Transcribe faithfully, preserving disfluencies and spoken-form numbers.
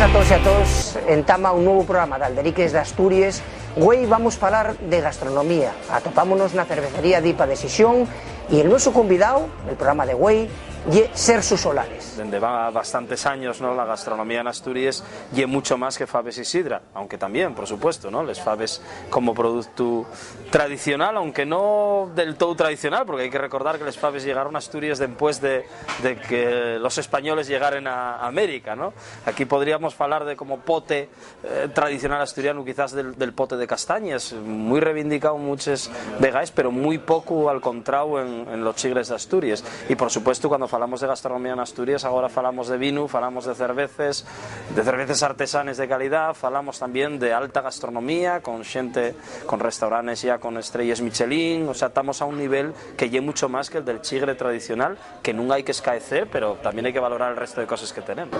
A todos y a todos, entama un nuevo programa de Alderiques de Asturias. Güei vamos a hablar de gastronomía. Atopámonos na cervecería Dipa de Xixón y el nuestro convidado del programa de güei ye Serxu Solanes. Dende va bastantes años, ¿no? La gastronomía en Asturias ye mucho más que faves y sidra, aunque también, por supuesto, ¿no? Les faves como producto tradicional, aunque no del todo tradicional, porque hay que recordar que les faves llegaron a Asturias después de, de que los españoles llegaren a América, ¿no? Aquí podríamos hablar de como pote eh, tradicional asturiano, quizás del, del pote de castañes, muy reivindicado muchas vegaes, pero muy poco al contrau en, en los chigres de Asturias. Y por supuesto, cuando falamos de gastronomía en Asturias, ahora falamos de vino, falamos de cerveces, de cerveces artesanes de calidad, falamos también de alta gastronomía, con gente, con restaurantes ya con estrellas Michelin, o sea, estamos a un nivel que ye mucho más que el del chigre tradicional, que nunca hay que escaecer, pero también hay que valorar el resto de cosas que tenemos.